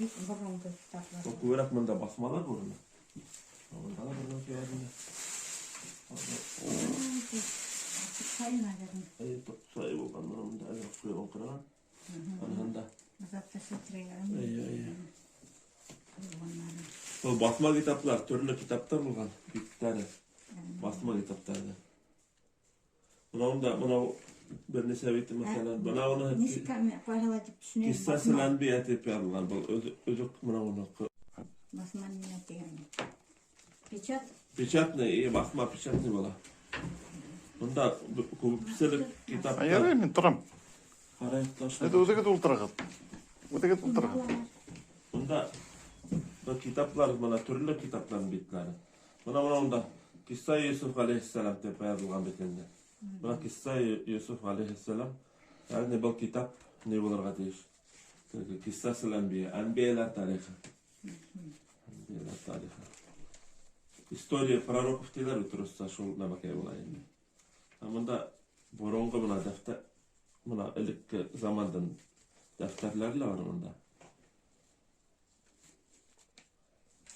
Бик боронғо китаплар. Был күберәк мында баҫмалар күренә. Мында ла бер нәмә бар инде. Тоҡсай, наверное. Әйе, тоҡсай булған мына мында әҙерәк ҡойолоңҡыраған. Аныһында. Азап та. Әйе, әйе. Был баҫма китаплар, төрлө китаптар булған, биттәре. Баҫма китаптарҙа. Мына унда, мынау бер нисә бите мәҫәлән, бына уны Нисек ҡайһылай тип төшөнәйем. Киссасел Әнбиә тип яҙылған. Был өҙөк мына уны Баҫма нимә тигән? Печать. Печатный, и баҫма печатный була. Бында күпселек китаптар. Ярай, мин торам. Ҡарайыҡ та Әйҙә, үҙегеҙ ултырығыҙ. Үҙегеҙ ултырығыҙ. Бында был китаплар, мына төрлө китаплар битләре. Мына мына унда Кисса Юсуф ғәләйһиссәләм тип яҙылған бит инде. Мына Кисса Юсуф ғәләйһиссәләм, йәғни был китап ни булырға тейеш? Киссасул Әнбиә, әнбиәләр тарихы. Әнбиәләр тарихы. История пророков тиләр бит русса, шул нәмәкәй була инде. Ә мында боронғо мына дәфтәр, мына элекке замандан дәфтәрләр лә бар мында.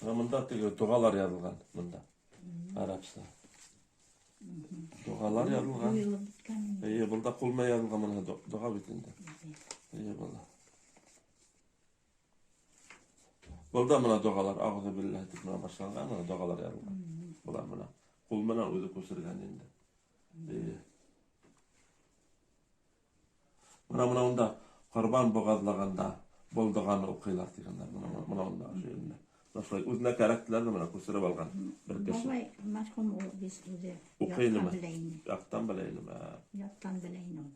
Мына мында теге доғалар яҙылған мында. Арабса. Доғалар яҙылған. Ҡуйылып бөткән. Эйе, был да ҡул менән яҙылған мына доға бит инде. Эйе, был да. Был да мына доғалар, ағуҙу билләһи тип мына башланған, мына доғалар яҙылған. Былар мына ҡул менән үҙе күсергән инде. Эйе. Мына мына унда ҡорбан боғаҙлағанда был доғаны уҡыйлар тигәндәр. Мына мына унда ошо ерендә. Шулай үҙенә кәрәклеләрҙе мына күсереп алған бер кеше. Бабай мәрхүм ул бит үҙе Уҡый инеме? яттан белә ине. Яттан белә инеме? Яттан белә ине ул.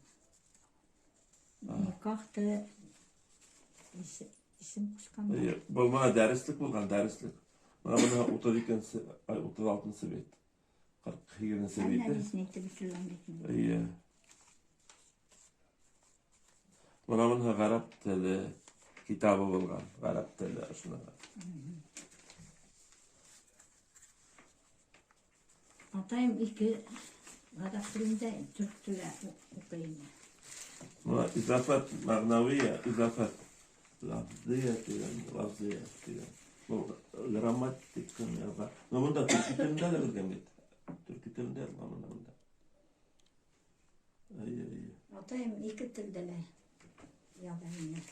Никахты исем ҡушҡандар. Эйе, был мына дәреслек булған, дәреслек. Мына бына утыҙ икенсе, ай, утыҙ алтынсы бит. Ҡырҡ һигеҙенсе Әллә бите. нисә итеп өшөлгән бит инде. Эйе. Мына бына ғәрәп теле китабы булған, ғәрәп теле ошоноға. Атайым ике ғәрәп телендә, төрк теле уҡый ине. Мына изафат мәғнәүиә, изафат лафзия тигән, лафзия тигән. Был грамматика яҙа. Но бында төрки телендә лә белгән бит. Төрки телендә яҙылған мына бында. Эйе, эйе. Атайым ике телдә лә яҙа ине.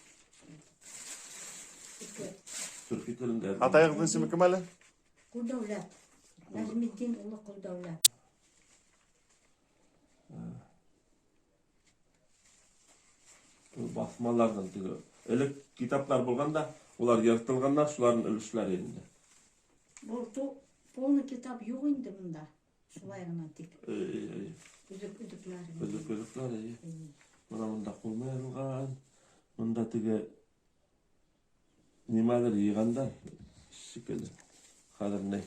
Ике. Төрки телендә яҙылған. Атайығыҙҙың исеме кем әле? Ҡолдәүләт. Нәжметдин улы Ҡолдәүләт. Был баҫмаларҙан теге. Элек китаптар булғанда, улар йыртылғандар, шуларҙың өлөшләре инде. Был полный китап юҡ инде бында. Шулай ғына тик. Эйе, эйе. Өҙөк-өҙөкләр. Өҙөк-өҙөкләр, эйе. Мына бында ҡулма яҙылған. Бында теге нимәлер йыйғандар шикелле. Хәҙер ни?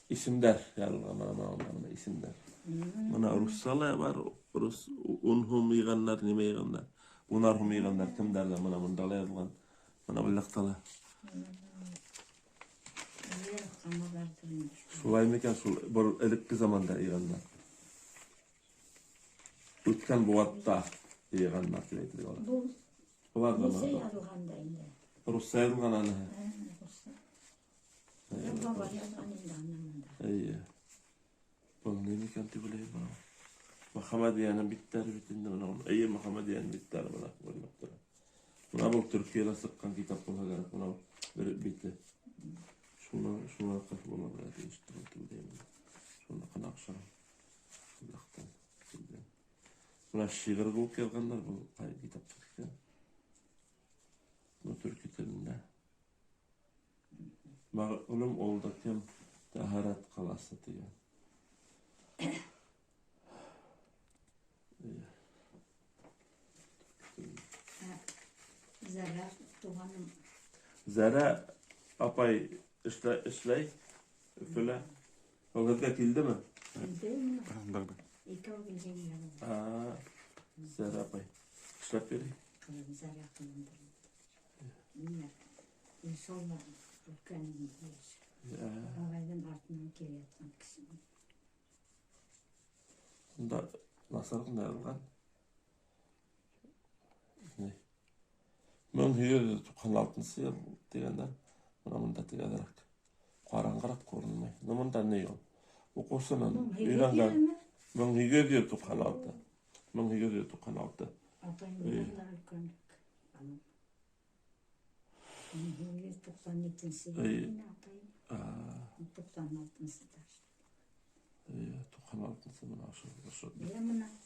Исемдәр яҙылған, мына, мына, мына, мына исемдәр. Мына русса ла бар, рус ун һум йыйғандар, нимә йыйғандар? Унар һум йыйғандар, кемдәрҙә? Мына бында ла яҙылған. Мына был яҡта ла. Шулай микән, шул был элекке заманда йыйғандар. Үткән быуатта йыйғандар тип әйтергә була. Был Улар да нисә бар. яҙылған да инде? Русса яҙылған аныһы. Русса. Бабай яҙған инде аны мында. Эйе. Был ни микән тип уйлайым бына. Мөхәммәдиәнең биттәре бит инде бына. Эйе, Мөхәммәдиәнең биттәре бына күренеп тора. Бына был Төркиәлә сыҡҡан китап булһа кәрәк, бына бер бите. Шуны, шуны ҡыҫ булырға тейеш тип уйлайым. Шуны ҡына оҡшаған. Бына шиғыр булып яҙғандар, был ҡай китап икән? Бына төрки телендә. Мәғлүм oldu кем тәһәрәт ҡыласы тигән. Зәрә туғаным. Зәрә апай эшләй Өфөлә. Ул һеҙгә килдеме? Килде. Бер-бер. Икәү килгән. Зәрә апай эшләп йөрөй. Ҡыҙым, Зәрә ҡыҙым. Ниңә? Иншалла, өлкән йәш. Ағайҙың артынан килә ятҡан кеше. Унда насар ғына яҙылған. Ни? 1896 йыл тигәндәр. Мына мында тик әҙерәк ҡараңғыраҡ күренмәй. Ну мында ни ул? Уҡыусының өйрәнгән 1896. 1896. Атайымдан да өлкәнлек. 1897 йыл атайым. 96-нсы. 96-нсы мына ошо.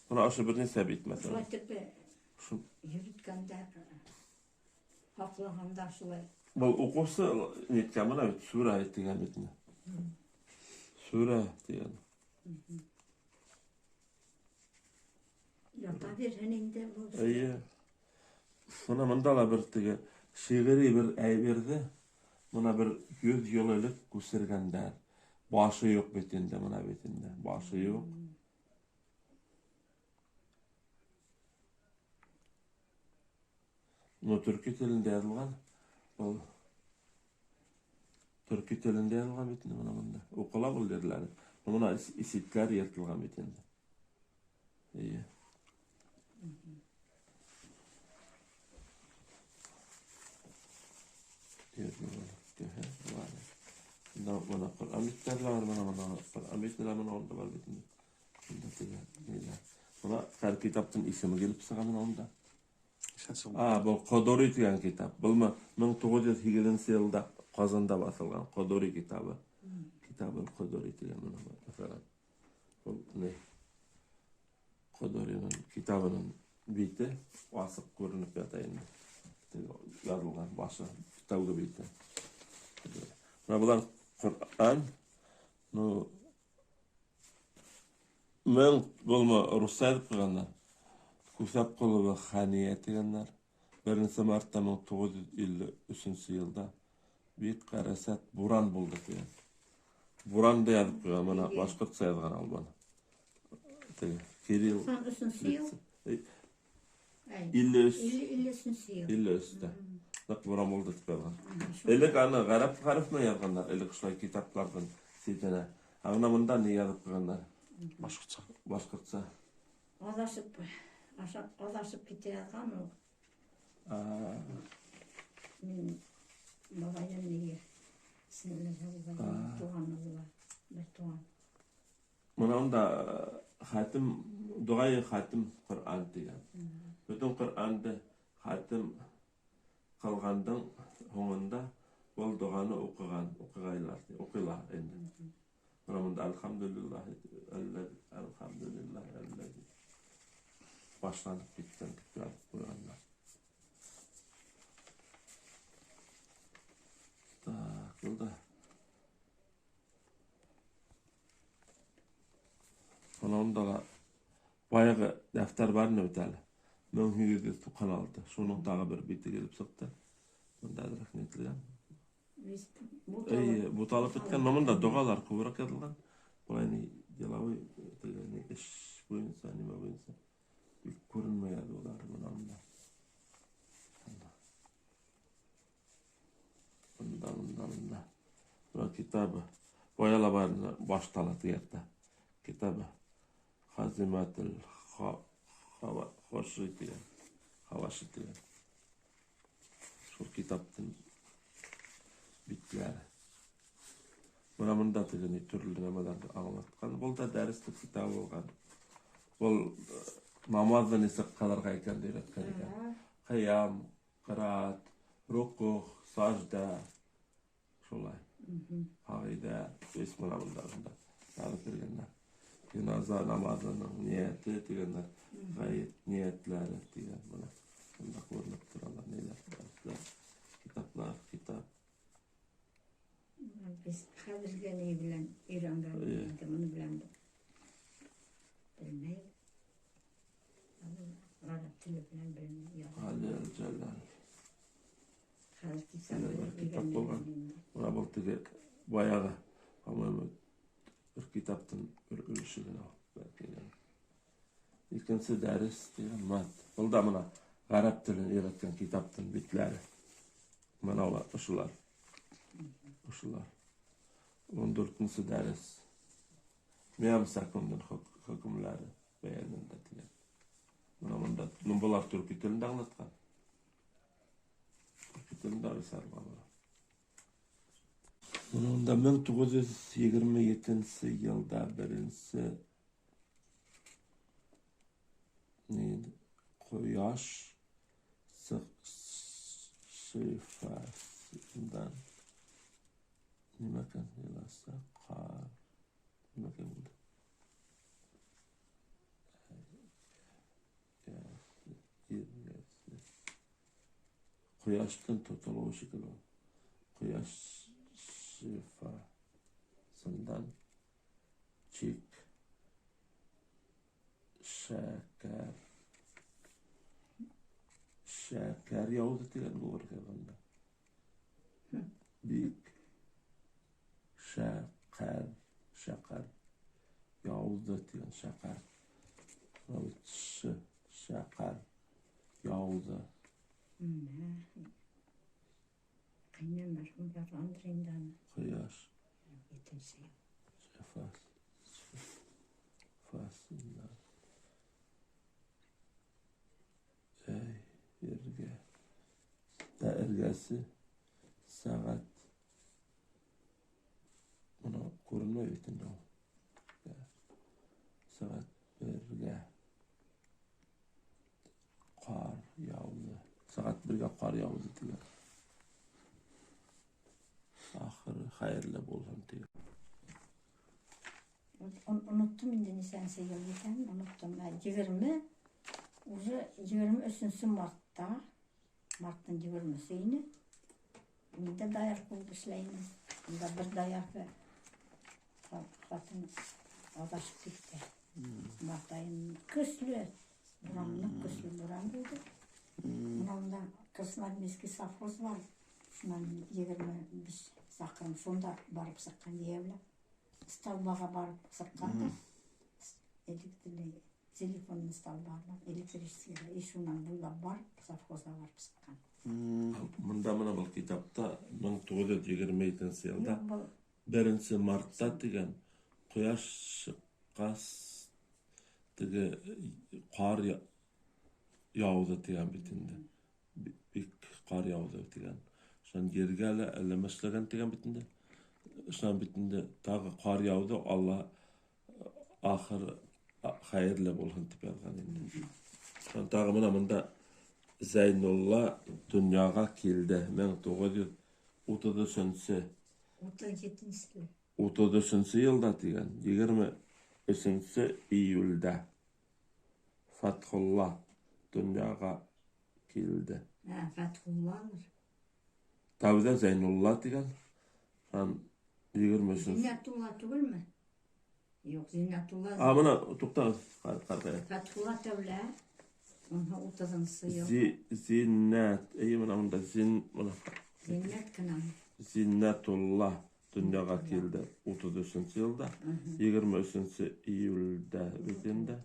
Мына ошо бер нисә бит мәҫәлән. Шулай итеп йөрөткәндә, һаҡлағанда шулай. Был уҡыусы ниткән мына бит сүрә тигән бит инде. Сүрә тигән. Ята бирһен инде был. Эйе. Мына мында ла бер теге шиғри бер әйберҙе мына бер 100 йыл элек күсергәндәр. Башы юҡ бит инде, мына бит инде. Башы юҡ. Ну, төрки телендә яҙылған. Был төрки телендә яҙылған бит инде мына мында. Уҡыла был ерләре. Мына исетләр йыртылған бит инде. Эйе. Мына Ҡөрьән биттәре лә бар, мына мына Ҡөрьән бите лә мына унда бар бит инде. Унда теге ниләр. Мына һәр китаптың исеме килеп сыға мына унда. Был Ҡодори тигән китап. Был 1908 йылда Ҡазанда баҫылған Ҡодори китабы. Китабы Ҡодори тигән мына мәҫәлән. Был ни? Ҡодориның китабының бите асыҡ күренеп ята инде. Яҙылған башы, тәүге бите. Мына былар Ҡөрьән. Ну, мең булма русса яҙып ҡуйғандар. Күҫәп ҡулы Хәниә тигәндәр. 1 мартта 1953 йылда бик ҡәрәсәт буран булды тигән. Буранды яҙып ҡуйған, мына башҡортса яҙған албаны. Теге Кирилл. 93 йыл. 53. 53 йыл. 53-тә. Ныҡ буран булды тип яҙған. Элек аны ғәрәп хәреф менән яҙғандар, элек шулай китапларҙың ситенә. Ә мына мында ни яҙып ҡуйғандар? Башҡортса. Башҡортса. Аҙашып китә яҙған ул. Мин бабайым нигә сеңлеһе була, туғаны була, бер туған. Мына унда хатим, дуғайы хатим Ҡөрьән тигән. Бөтөн Ҡөрьәнде хатим ҡылғандың һуңында был доғаны уҡыған, уҡығайлар, уҡыйлар инде. Мына мында әлхәмдүлиллаһ, әлхәмдүлиллаһ, әлләзи башланып киткән тип яҙып ҡуйғандар. Так, был да. Мына унда ла баяғы дәфтәр бар ине бит әле. 1896. Шуның тағы бер бите килеп сыҡты. Бында әҙерәк нителгән. Эйе, буталып бөткән. Но мында доғалар күберәк яҙылған. Былай ни деловой, теге ни эш буйынса, нимә буйынса бик күренмәй улар мына мында. Мында, мында, мында. Бына китабы. Бая ла бар, баштала тиертә. Китабы. Хазиматул Хоши тигән. Хаваши тигән. Шул китаптың битләре. Мына мында теге ни төрлө нәмәләрҙе аңлатҡан. Был да дәреслек китабы булған. Был намаҙҙы нисек ҡылырға икәнде өйрәткән икән. Ҡыям, ҡыраат, рукух, сажда, шулай. Ҡағиҙә, то есть мына мында шунда яҙып биргәндәр. Йыназа намаҙының ниәте тигәндәр, ғәйет ниәтләре тигән мына. Бында күренеп торалар, ниләр, дәресләр, китаплар, китап. Беҙ хәҙерге ни белән өйрәнгән, инде быны белән белмәй. Ғәрәп теле белән белмәй. Ғәли Җәләл. Хәҙер китап Бер белән китап өйрәнгән булған. инде. Мына был теге баяғы, по-моему, бер китаптың бер өлөшө генә ул, бәлки. Икенсе дәрес тигән мат. Был да мына ғәрәп телен өйрәткән китаптың битләре. Мына улар, ошолар. Ошолар. 14-нсе дәрес. Миям сакундың хөкөмләре бәйәнендә тигән. Мына мында, ну, былар төрки телендә аңлатҡан. турында язылган. Монда 1927 елда беренче кояш шифасыннан нимә икән еласа кар нимә икән булды? Кояштың тотылуы шикелле. Кояш шифасыннан чик шәкәр шәкәр яуды дигән булыр анда. Бик шәкәр шәкәр яуды дигән шәкәр. Шәкәр яуды. Кайнан мәрхүм язгандыр инде аны. Кояш Етенсе ел. шифасыннан әй эргә та эргәсе сәгать моны күренмәй бит инде ул. Сәгать бергә кар яуды. Сәгать бергә кар яуды дигән. Ахыры хәерле булсын дигән. Оныттым инде нисәнсе ел икәнен, оныттым. 20, уже 23 мартта, марттың 20-се ине. Мин дә доярка булып эшләйм. Анда бер доярка хатын адашып китте. Март аен көсле, буранлы, көсле буран булды. Менә монда Красноармейский совхоз бар. Шуннан 25 чакрым шунда барып чыккан диярлек. Столбага барып чыккан да. Электрлы телефонный столба бар, электрический. И шуннан буйлап барып, совхозга барып чыккан. Монда менә был китапта 1927 елда Юк, был 1 мартта дигән кояш чыккач теге кар яуды дигән бит инде. Бик кар яуды дигән. Шуннан ергә лә әллә эшләгән дигән бит инде. Шуннан бит инде тагы кар яуды, Алла ахыр хәерле булсын дип язган инде. Шуннан тагы менә монда Зәйнулла дөньяга килде. 1933 37-нче. 33 елда дигән, 23 июльдә Фатхулла дөньяга килде. Ә, Фатхуллалар. Тәүдә Зәйнулла дигән, һәм 23. Зиннәтулла түгелме? Юк, Зиннәтулла. А, менә туктагыз, картая. Фатхулла тәүлә, уны 30 ел. Зиннәт, әйе, менә монда зин, менә. Зиннәт кенә. Зиннәтулла дөньяга килде 33 елда, 23 июльдә бит инде.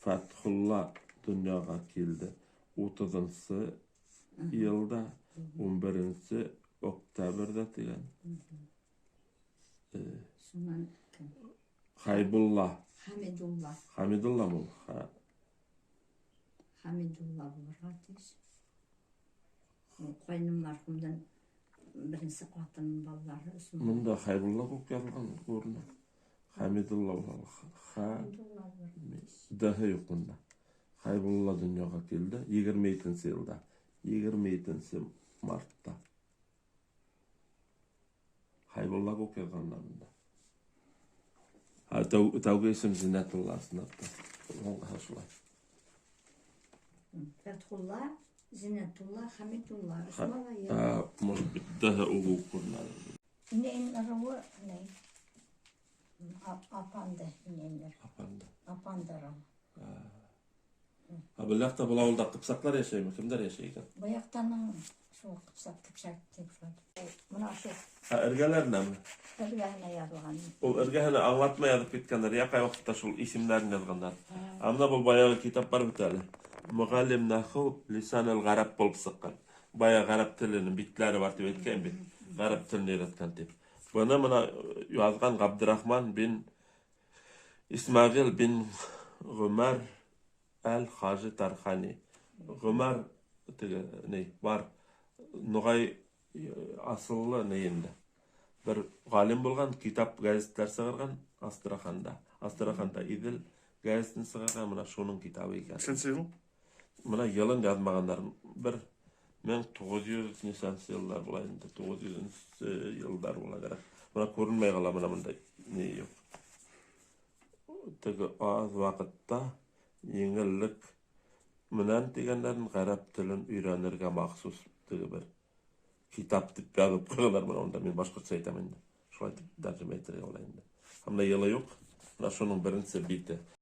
Фатхулла дөньяга килде 30 елда, 11 октябрьдә дигән. Шуннан кем? Хайбулла. Хамидулла. Хамидулла мул. Хамидулла булырга тиеш. Ул кайным мәрхүмдән беренче хатын балалары өчен. Монда Хайбулла күп язылган күренә. Хамидулла булган. Ха. Хамидулла булырга тиеш. Даһы юк монда. Хайбулла дөньяга килде 27 елда. 27 мартта. Хайбулла күп язганнар монда. Ха, тәүге исем Зиннәтулла астында. Шулай. Фәтхулла, Зиннәтулла, Хамидулла. Өч малае. Может быть, даже угу күренә. Инәйнең ыруы, ни? Апанды инәйнәр. Апанды. Апанды ыруы. Ә был яҡта был ауылда ҡыпсаҡтар йәшәйме? Кемдәр йәшәй икән? Был яҡтаның шул ҡыпсаҡ, кипсәк тип шулай. Мына шул. Ә эргәләренәме? Эргәһенә яҙылған. Ул эргәһенә аңлатма яҙып киткәндәр, я ҡай ваҡытта шул исемдәрен яҙғандар. Ә мына был баяғы китап бар бит әле. Мөғәллим наху лисан ғәрәп булып сыҡҡан. Баяғы ғәрәп теленең битләре бар тип әйткән бит. Ғәрәп телен өйрәткән тип. Быны мына яҙған Ғабдрахман бин Исмағил бин Ғүмәр әл-Хажи Тархани. Ғүмәр теге ни бар. Нугай асыллы ни инде. Бер галим булган, китап, газетлар сыгарган Астраханда. Астраханда Идел газетын сыгарган, менә шуның китабы икән. Ничәнсе ел? Менә елын язмаганнар. Бер 1900 ничәнсе еллар була инде, 900 еллар була кирәк. Менә күренмәй кала, менә монда ни юк. Теге аз вакытта еңеллек менән дигәннәрен гарәп телен өйрәнергә махсус теге бер китап дип язып куйганнар менә монда. Мин башкортча әйтәм инде. Шулай дип тәрҗемә итәргә була инде. Һәм менә елы юк. Менә шуның беренче бите.